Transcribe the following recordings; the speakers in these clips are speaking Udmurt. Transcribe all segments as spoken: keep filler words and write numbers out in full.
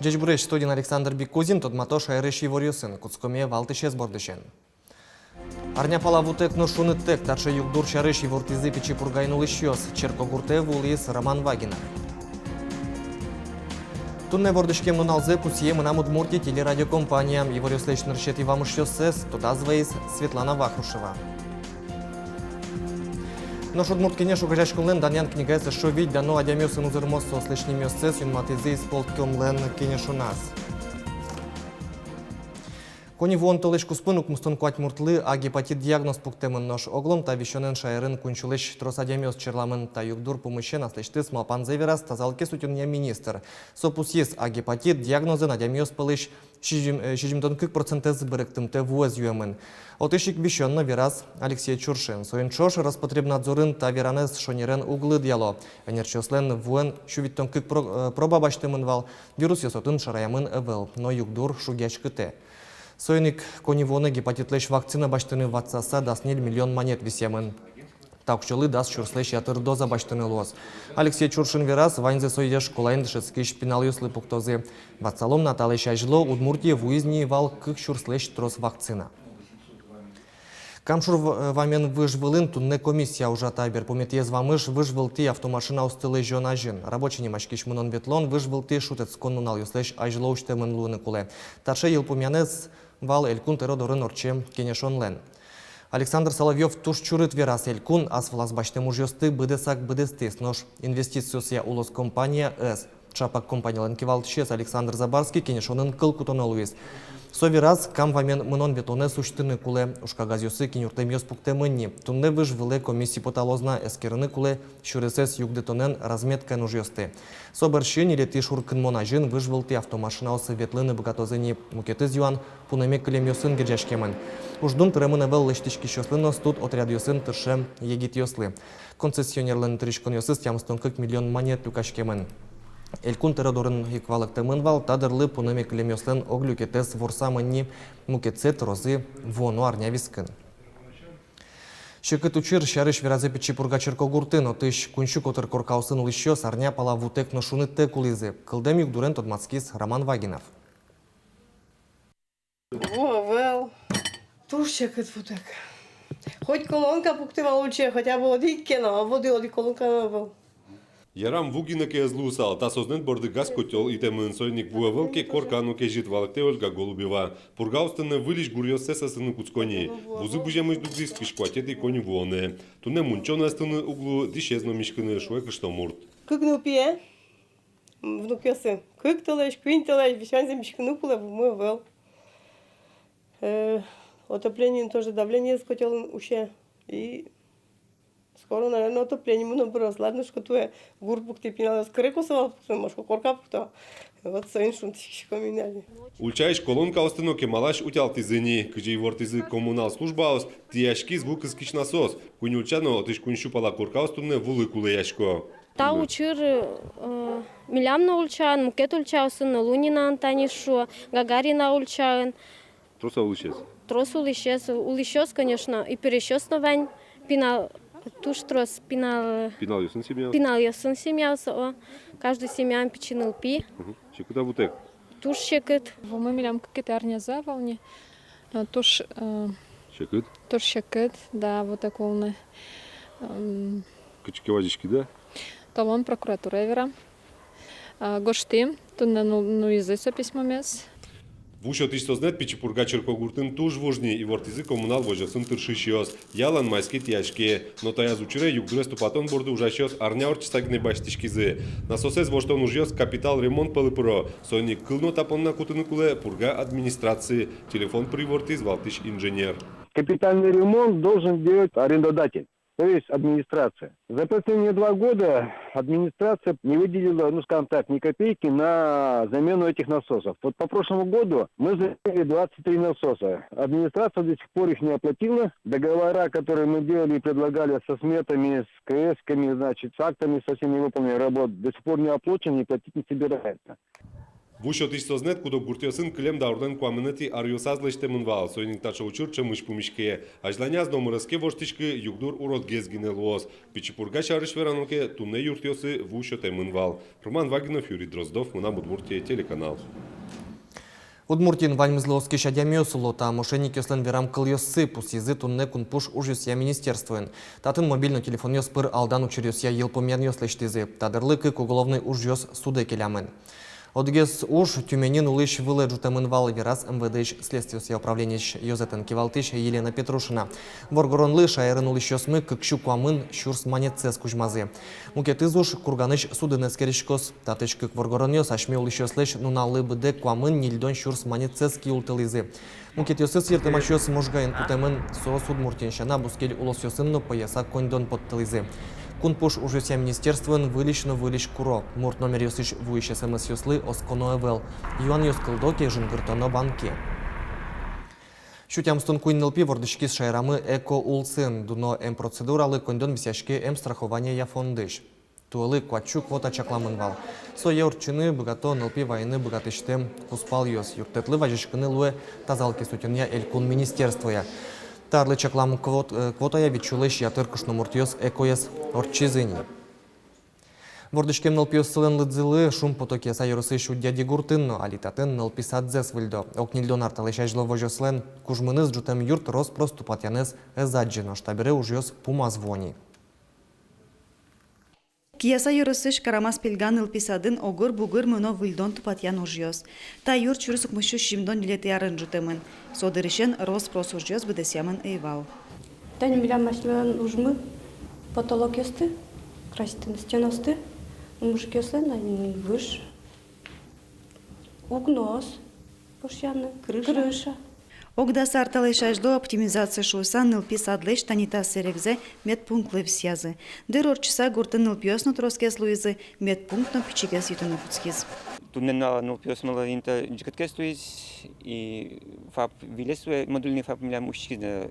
Ӟечбуресь! Студиын Александр Бикузин. Тодмато шаерысь иворъёсын. Кутскомы валтӥсез бордысен. Арня пала вутэк но шуныттэк — таӵе югдур сярысь ивортӥзы Пичи Пургаын улӥсьёс. Черкогуртэ вуылӥз Роман Вагинов. Туннэ вордӥськем нуналзэ пусъе «Мынам Удмуртие» телерадиокомпания. Иворъёслэсь нырысетӥ вамышъёссэс тодаз вайиз Светлана Вахрушева. Нош «Удмурт кенеш» огазеяськонлэн данъян книгаез эшшо вить дано адямиосын узырмоз. Соослэсь нимъёссэс юнматӥзы исполкомлэн кенешоназ. Коньывуон толэзь куспын укмыстон куать муртлы А гепатит диагноз пуктэмын. Нош оглом та висёнэн шаерын куинь сюлэсь трос адямиос черламын. Та югдур пумысен аслэсьтыз малпанзэ вераз тазалыкез утёнъя министр. Со пусйиз: А гепатит диагнозэн адямиос пӧлысь сизьым-, э, сизьымдон кык процентэз берыктымтэ вуэз юэмын. Отысь ик висён но, вераз Алексей Чуршин. Соин ӵош Роспотребнадзорын та веранэз шонерен уг лыдъяло. Ӧнерчиослэн вуэн сю витьтон кык про-, э, проба басьтэмын вал. Вирусъёс отын шараямын ӧвӧл, но югдур шугъяськытэ. Соин ик коньывуонэ гепатитлэсь вакцина басьтыны ватсаса дас ньыль миллион манет висъямын. Та уксёлы дас сюрслэсь ятыр доза басьтыны луоз. Алексей Чуршин вераз, ваньзэ сое школаын дышетскись пиналъёслы пуктозы. Ватсалом на, талэсь азьло Удмуртие вуиз ни вал кык сюрслэсь трос вакцина. Кам шур в-, вамен выж вылын туннэ комиссия ужа. Та берпуметӥез вамыш — выж вылтӥ автомашинаосты лэзён азьын. Рабочий нимаськись мынон-ветлон выж вылтӥ шутэтскон нуналъёслэсь азьло усьтэмын луыны кулэ. Таӵе йылпумъянэз вал Элькун тӧро дорын ортчем кенешонлэн. Александр Соловьёв туж чурыт вераз: Элькун ас вылаз басьтэм ужъёсты быдэсак быдэстӥз, нош инвестициосъя улос компания ӧз. Чапак компаниялэн кивалтӥсез Александр Забарский кенешонын кыл кутоно луиз. Со вераз, Кам вамен мынон-ветлонэз усьтыны кулэ. Ужкагазъёсы киньыртэмъёс пуктэмын ни. Туннэ выж вылэ комиссия поталоз на, эскерыны кулэ сюресэз югдытонэн, разметкаен ужъёсты. Со бӧрсьы ньылетӥ шуркынмон азьын выж вылтӥ автомашинаос ветлыны быгатозы ни. Мукетыз юан пунэме кылемъёсын герӟаськемын. Уждун тыремын ӧвӧл лэсьтӥськисьёслы но студ отрядъёсын тыршем егитъёслы. Концессионерлэн тырисьёнъёсыз тямыстон кык миллион манет люкаськемын. Элькун тӧро дорын ик валэктэмын вал, та дырлы пунэме кылемъёслэн ог люкетэз ворсамын ни. Мукетсэ тырозы вуоно арня вискын. Секыт учыр сярысь веразы Пичи Пурга черкогуртын. Отысь куинь сю котыр коркаосын улӥсьёс арня пала вутэк но шуныттэк улӥзы. Кылдэм югдурен тодматскиз Роман Вагинов. Ву ӧвӧл. Туж секыт вутэк. Хоть колонка пукты вал ульчае, хотя бы одӥг ке но, а воды одӥг колонка но ӧвӧл. Ярам, ву гинэ ке ӧз луысал, та сознэт борды газ котёл итэмын, соин ик ву ӧвӧл ке, корка но кезьыт, валэктэ Ольга Голубева. Пургаос туннэ выльысь гуръёссэс ӧсыны кутско ни. Вузы быземысь дугдӥз кызь куатетӥ коньывуонэ. Туннэ мунчо но эстыны уг лу, дӥсез но миськыны, шуэ кышномурт. Кык нылпие, внукъёсы, кык толэзь, куинь толэзь, висёнзэ миськыны кулэ, вумы ӧвӧл. Э, отоплениен тоже давлениез котёлын усе. И скоро, наверно, отопление мыно быроз. Ладно, шуко, туэ гур пуктӥ, пиналъёс кыре косо вал пукто, мон, шуко, корка пукто. Вот соин шунтӥськиськом ини али. Ульчаысь колонкаосты но кемалась утялтӥзы ни. Кызьы ивортӥзы коммунал службаос, тӥяськиз ву кыскись насос. Куинь ульча но отысь куинь сю пала коркаос туннэ вулы кулэясько. Та учыр, э, милям но ульчаын, мукет ульчаосын но, Лунинаын, тани шуо, Гагарина ульчаын. Трос-а улӥсез? Трос улӥсез, улӥсьёс, конечно, и пересьёс но вань, пинал, туж трос пинал. Пиналъёсын семья? Пиналъёсын семьяос, о, каждый семьяын пичи нылпи. Мгм. Секыт-а вутэк? Туж секыт. Вумы милям кыкетӥ арнязы вал ни. Э, туж, э, секыт? Туж секыт, да, вутэк улыны. Эм. Кытчы ке вазиськиды-а? Толон прокуратурае верам. А, гожтӥм, туннэ ну-, нуизы со письмомес. Ву сётӥсь сознэт Пичи Пурга черкогуртын туж вуж ни, ивортӥзы коммунал возёсын тыршисьёс. Ялан майски тӥяське. Но таяз учыре югдурез тупатон борды ужасьёс арня ортчыса гинэ басьтӥськизы. Насосэз воштон ужъёс капитал ремонт пӧлы пыро. Соин ик кыл но та понна кутыны кулэ Пурга администрацие. Телефон пыр ивортӥз валтӥсь инженер. Капитальный ремонт должен делать арендодатель, то есть администрация. За последние два года администрация не выделила, ну, скажем так, ни копейки на замену этих насосов. Вот по прошлому году мы заменили двадцать три насоса. Администрация до сих пор их не оплатила. Договора, которые мы делали и предлагали со сметами, с КС-ками, значит, с актами со всеми выполненных работ, до сих пор не оплачены и платить не собираются. Ву сётӥсь сӧзнэт куд-ог гуртъёсын кылем даурлэн куамынэтӥ аръёсаз лэсьтэмын вал. Соин ик таӵе учыр ӵемысь пумиське. Азьланяз но мырыське воштӥськы, югдур урод гес гинэ луоз. Пичи Пурга сярысь верано ке, туннэ юртъёсы ву сётэмын вал. Роман Вагинов, Юрий Дроздов, «Мынам Удмуртие» телеканал. Удмуртиын ваньмызлы оскись адямиос уло. Та мошенникъёслэн верам кылъёссы, пусйизы туннэ кунпуш ужъёсъя министерствоын. Татын мобильной телефонъёс пыр алдан учыръёсъя йылпумъянъёс лэсьтӥзы. Та дырлы кык уголовной ужъёс судэ келямын. Одӥгез уж Тюменьын улӥсь вылэ ӝутэмын вал, вераз МВД-ысь следствиосъя управлениысь ёзэтэн кивалтӥсь Елена Петрушина. Воргоронлы шаерын улӥсьёсмы кык сю куамын сюрс манетсэс кузьмазы. Мукетыз уж Курганысь судын эскериськоз. Татысь кык воргоронъёс асьме улӥсьёслэсь нуналлы быдэ куамын ньыльдон сюрс манетсэс киултылӥзы. Мукетъёсыз йыртэмасьёс Можгаын кутэмын, соос Удмуртиын сяна бускель улосъёсын но пӧяса коньдон поттылӥзы. Кунпуш ужъёсъя министерствоын выльысь но выльысь куро: мурт номеръёсысь вуись СМС-ёслы осконо ӧвӧл. Юанъёс кылдо ке, жингыртоно банке. Сю тямыстон куинь нылпи вордӥськиз шаерамы эко улсын. Дуно эмпроцедуралы коньдон висъяське эмстрахованиея фондысь. Туэлы куать сю квота чакламын вал. Сое ортчыны быгато нылпи вайыны быгатӥсьтэм кузпалъёс. Юрттэтлы вазиськыны луэ тазалыкез утёнъя элькун министерствоя. Та арлы чаклам квот-, э, квотая вить сюлэсь ятыр кышномуртъёс экоез ортчизы ни. Вордӥськем нылпиоссылэн лыдзылы шумпото Кияса ёросысь Удьяди гуртын но. Али татын нылпи садзэс выльдо. Ог ньыльдон ар талэсь азьло возёслэн кужмыныз ӝутэм юрт рос-прос тупатъянэз ӧз адӟы, нош табере ужъёс пумаз вуо ни. Кияса ёросысь Карамас-Пельга нылпи садын огыр-бугыр мыно выльдон-тупатъян ужъёс. Та юрт сюрс укмыс сю сизьымдон ньылетӥ арын ӝутэмын. Со дырысен рос-прос ужъёс быдэсъямын ӧй вал. Тани милям асьмелэн ужмы: потолокъёсты краситыны, стенаосты, мужикъёслэн ини выж, укноос вошъяны, крыша. Крыша. Ог дас ар талэсь азьло оптимизация шуыса нылпи садлэсь тани та сэрегзэ медпунктлы висъязы. Дыр ортчыса гуртын нылпиос но тросгес луизы, медпункт но пичигес йытыны кутскиз. Туннэ нуналлы нылпиосмылы инты ӟикыткес луиз, и ФАП выльысь луэ, модульный ФАП милям усьтӥськиз, э,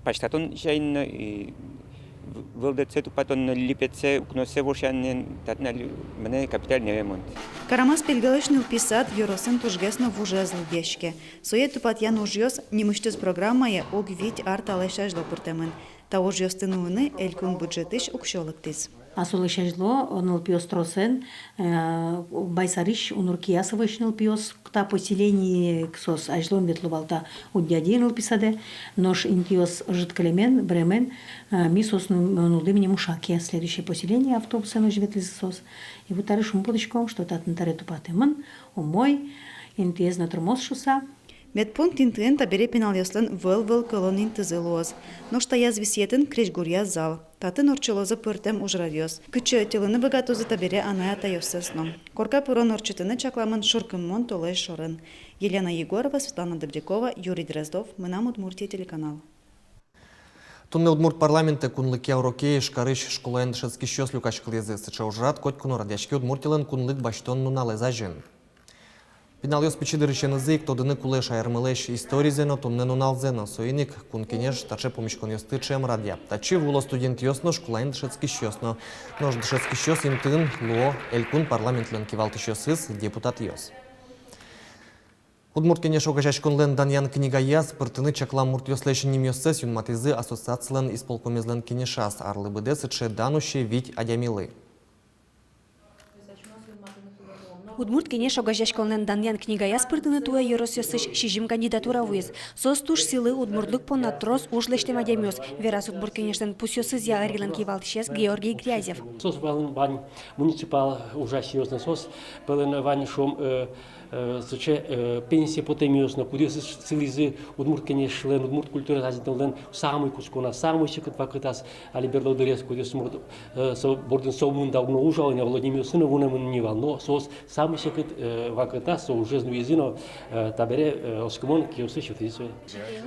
паськытатон сямен но, и в-, вылдытсэ тупатон но, липетсэ, укноссэ вошъян но, татын али мынэ капитальный ремонт. Карамас-Пельгалэсь нылпи сад ёросын тужгес но вужез лыдъяське. Сое тупатъян ужъёс нимысьтыз программае ог вить ар талэсь азьло пыртэмын. Та ужъёсты нуыны элькун бюджетысь уксё лыктӥз. А солэсь азьло нылпиос тросэн, э, Байсарысь, Унуркиясовысь нылпиос, та поселение соос азьло ветло вал та Удьяди нылпи садэ, нош интыос ӧжыт кылемен, быремен, э, ми соос ну-, нуллӥм ни Мушаке, следующее поселение, автобусэн озьы ветлӥзы соос. И вот табере шумпотӥськом, что татын табере тупатэмын, умой, интыез но тырмоз шуыса. Медпункт интыын табере пиналъёслэн вӧл-вӧл кӧлон интызы луоз. Нош таяз висъетын крезьгуръя зал. Татын ортчылозы пӧртэм ужрадъёс. Кытчы ӧтьылыны быгатозы табере анай-атайёссэс но. Корка пырон ортчытыны чакламын шуркынмон толэзь шорын. Елена Егорова, Светлана Добрякова, Юрий Дроздов, «Мынам Удмуртие» телеканал. Туннэ удмурт парламентэ кунлыкъя уроке Ижкарысь школаын дышетскисьёс люкаськылӥзы. Сыӵе ужрад котьку но радъяське Удмуртилэн кунлык басьтон нуналэз азьын. Пиналъёс пичи дырысенызы ик тодыны кулэ шаермылэсь историзэ но, туннэ нуналзэ но. Соин ик Кун Кенеш таӵе пумиськонъёсты ӵем радъя. Татчы вуыло студентъёс но, школаын дышетскисьёс но. Нош дышетскисьёс интыын луо элькун парламентлэн кивалтӥсьёсыз, депутатъёс. Удмурт Кенеш огазеяськонлэн данъян книгаяз пыртыны чаклам муртъёслэсь нимъёссэс юнматӥзы ассоциацилэн исполкомезлэн кенешаз. Арлы быдэ сыӵе дан усе вить адямилы. Удмурт Кенеш огазеяськонлэн данъян книгаяз пыртыны туэ ёросъёсысь сизьым кандидатура вуиз. Соос туж сӥлы, удмуртлык понна трос уж лэсьтэм адямиос, вераз Удмурт Кенешлэн пусъёсызъя ӧрилэн кивалтӥсез Георгий Грязев. Соос пӧлын вань муниципал ужасьёс но, соос пӧлын вань, шуом, э, э, сыӵе, э, пенсие потэмъёс но, кудъёсыз сӥлӥзы Удмурт Кенешлэн, удмурт культураез азинтонлэн самой кутсконаз, самой секыт вакытаз али берло дыръяз, кудъёсыз мурт, э, со бордын сомында уг но ужало ни, оло нимъёссы но вунэмын ни вал, но соос самой секыт, э, вакытаз со ужез нуизы но, э, табере, э, оскымон киосы сётӥзы сое.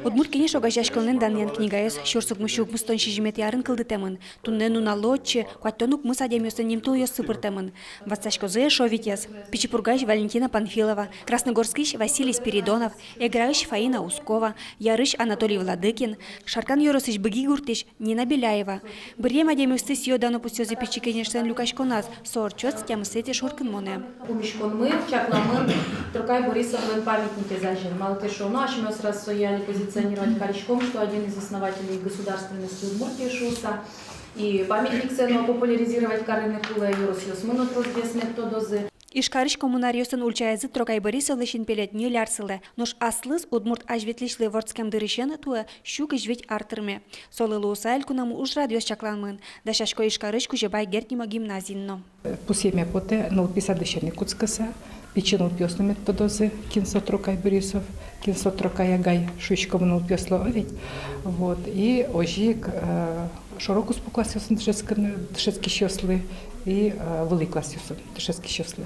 Удмурт Кенеш огазеяськонлэн данъян книгаез сюрс укмыс сю укмыстон сизьыметӥ арын кылдытэмын. Туннэ нуналлы отчы куатьтон укмыс адямиослэн нимтулъёссы пыртэмын. Ватсаськозы эшшо витез: Пичи Пургаысь Валентина Панфилова, Красногорскысь Василий Спиридонов, Эграысь Фаина Ускова, Ярысь Анатолий Владыкин, Шаркан ёросысь Быги гуртысь Нина Беляева. Быръем адямиосты сӥё-дано пусъёзы Пичи Кенешлэн люкаськоназ, со ортчоз тямыс Сэтӥ шуркынмонэ. Пумиськонмы чакламын Трокай Борисовлэн памятникез азьын. Малы ке шуоно, асьмеос раз сое али позиционировать кариськом, что один из основателей государственности Удмуртии шуыса. И памятниксэ но популяризировать карыны кулэ, ёросъёсмы но тросгес мед тодозы. Ижкарысь Коммунаръёсын ульчаязы Трокай Борисовлы синпелет ньыль ар сылэ. Нош аслыз удмурт азьветлӥсьлы вордскем дырысен туэ сю кызь вить ар тырме. Солы луыса элькунамы ужрадъёс чакламын. Дасясько Ижкарысь Кузебай Герд нимо гимназиын но. Пусъеме потэ, нылпи садысен ик кутскыса, пичи нылпиос но мед тодозы, кин со Трокай Борисов, кин со Трокай агай, шуиськом нылпиослы, о ведь. Вот, и озьы ик, э, шоро-куспо классъёсын дышетскыны, дышетскисьёслы и, э, вылӥ классъёсын дышетскисьёслы.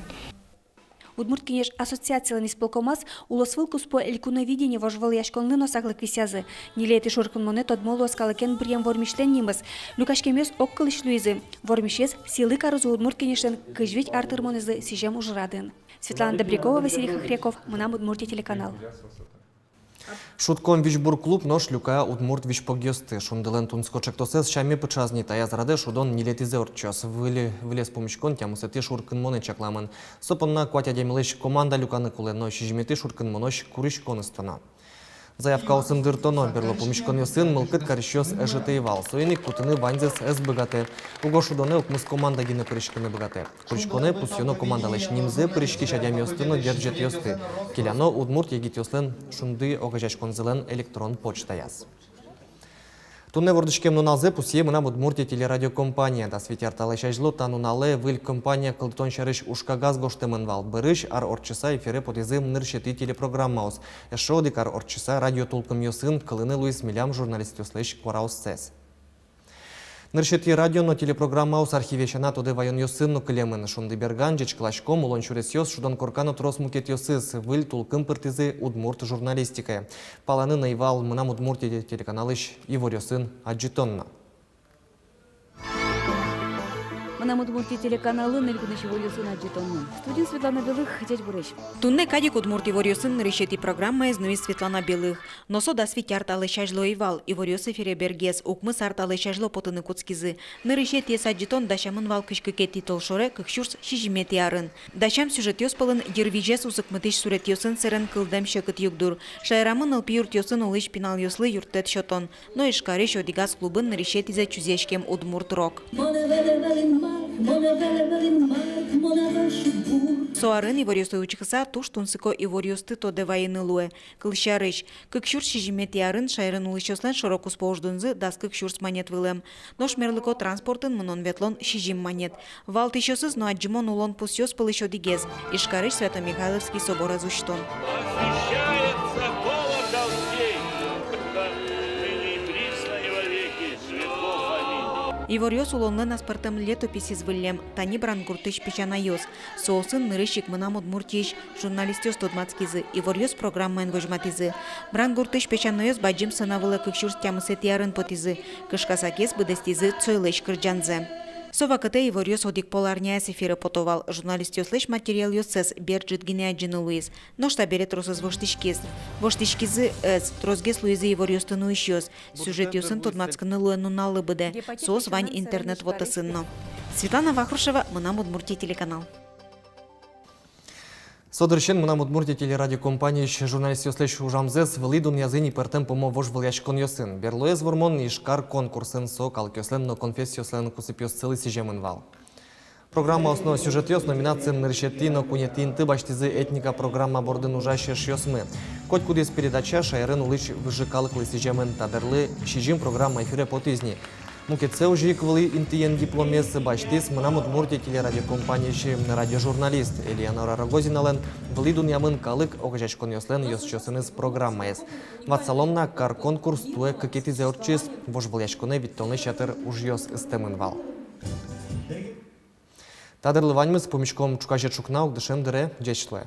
Удмурт Кенеш ассоциациялэн исполкомаз улосвыл куспо «Элькуновидение» вожвылъяськонлы но саклык висъязы. Ньылетӥ шуркынмонэ тодмо луоз калыкен быръем вормисьлэн нимыз. Люкаськемъёс огкылысь луизы. Вормисез сӥлы карозы Удмурт Кенешлэн кызь вить ар тырмонэзлы сӥзем ужрадын. Светлана Добрякова, Василий Хохряков, «Мынам Удмуртие» телеканал. Шудком визьбур клуб нош люка удмурт визьпогъёсты. «Шундылэн» тунсыко ӵектосэз сяме пыӵаз ни. Таяз радэ шудон ньылетӥзэ ортчоз. Выль, вылез пумиськон тямысэтӥ шуркынмонэ чакламын. Со понна куать адямилэсь команда люканы кулэ, но сизьыметӥ шуркынмонозь куриськон ыстоно. Заявкаосын дыртоно, берло пумиськонъёсын мылкыд карисьёс ӧжыт ӧй вал. Соин ик кутыны ваньзэс ӧз быгатэ. Уго шудонэ укмыс команда гинэ пыриськыны быгатэ. Куриськонэ пусъёно командалэсь нимзэ, пыриськись адямиосты но герӟетъёсты. Келяно удмурт егитъёслэн «Шунды» огазеяськонзылэн электрон почтаяз. Туннэ вордӥськем нуналзэ пусъе «Мынам Удмуртие» телерадиокомпания. Дас вить ар талэсь азьло та нуналэ выль компания кылдытон сярысь ужкагаз гожтэмын вал. Бӧрысь ар ортчыса эфире потӥзы нырысетӥ телепрограммаос. Эшшо одӥг ар ортчыса радиотулкымъёсын кылыны луиз милям журналистъёслэсь куараоссэс. Нырысетӥ радио но телепрограммаос архиве сяна тодэ ваёнъёсын но кылемын. «Шунды» берган «Ӟечкыласьком», «Улон сюресъёс», «Шудон корка» но трос мукетъёсыз. Выль тулкым пыртӥзы удмурт журналистикае. Палэнын ӧй вал «Мынам Удмуртие» телеканалысь иворъёсын адӟытон но. «Мынам Удмуртие» телеканалын элькунысь иворъёсын адӟытон но. Студиын Светлана Белых, ӟечбуресь. Туннэ кадь ик удмурт иворъёсын нырысетӥ программаез нуиз Светлана Белых. Но со дас вить ар талэсь азьло ӧй вал, иворъёс эфире бергес, укмыс ар талэсь азьло потыны кутскизы. Нырысетӥез адӟытон дасямын вал кызь кыкетӥ толшоре, кык сюрс сизьыметӥ арын. Дасям сюжетъёс пӧлын йырвизез узыкмытӥсь суретъёсын сэрен кылдэм секыт югдур. Шаерамы нылпи юртъёсын улӥсь пиналъёслы юрттэт сётон. Но Ижкарысь одӥгаз клубын нырысетӥзэ чузъяськем удмурт рок. Со арын иворъёслы учкыса туж тунсыко иворъёсты тодэ вайыны луэ. Кылсярысь, кык сюрс сизьыметӥ арын шаерын улӥсьёслэн шоро-куспо уждунзы дас кык сюрс манет вылэм. Нош мерлыко транспортын мынон-ветлон сизьым манет. Валтӥсьёсыз но адӟымон улон пусъёс пӧлысь одӥгез — Ижкарысь Свято-Михайловский соборез усьтон. Освящается колокол сей, ныне и присно и во веки веков. Аминь. Иворъёс улонлэн аспӧртэм летописез выллем. Тани Брангуртысь песянайёс. Соосын нырысь ик «Мынам Удмуртиысь» журналистъёс тодматскизы, иворъёс программаен возьматӥзы. Брангуртысь песянайёс бадӟым сцена вылэ кык сюрс тямысэтӥ арын потӥзы. Кышкасакез быдэстӥзы Цойлэсь кырӟанзэ. Со вакытэ иворъёс одӥг пол арняяз эфире пото вал. Журналистъёслэсь материалъёссэс бер ӝыт гинэ адӟыны луиз. Нош табере тросэз воштӥськиз. Воштӥськизы ӧз, тросгес луизы иворъёсты нуисьёс. Сюжетъёсын тодматскыны луэ нуналлы быдэ. Соос вань интернет вотэсын но. Светлана Вахрушева, «Мынам Удмуртие» телеканал. Со дырысен «Мынам Удмуртие» телерадиокомпаниысь журналистъёслэсь ужамзэс вылӥ дунъязы ни пӧртэм пумо вожвылъяськонъёсын. Берлоез вормон «Ижкар» конкурсын. Со калыкъёслэн но конфессиослэн кусыпъёссылы сӥземын вал. Программаос но сюжетъёс номинациын нырысетӥ но куинетӥ инты басьтӥзы «Этника» программа бордын ужась эшъёсмы. Котькудӥз передача шаерын улӥсь выжы калыклы сӥземын. Та дырлы сизьым программа эфире потӥз ни. Мукетсэ озьы ик вылӥ интыен дипломез басьтӥз «Мынам Удмуртие» телерадиокомпаниысь радиожурналист. Элеонора Рогозиналэн вылӥ дунъямын калык огазеяськонъёслэн ёзчиосыныз программаез. Ватсалом на, «Кар» конкурс туэ кыкетӥзэ ортчиз. Вожвылъяськонэ витьтонлэсь ятыр ужъёс ыстэмын вал. Та дырлы ваньмыз. Пумиськом ӵуказе ӵукна огдышем дыре. Ӟеч луэ.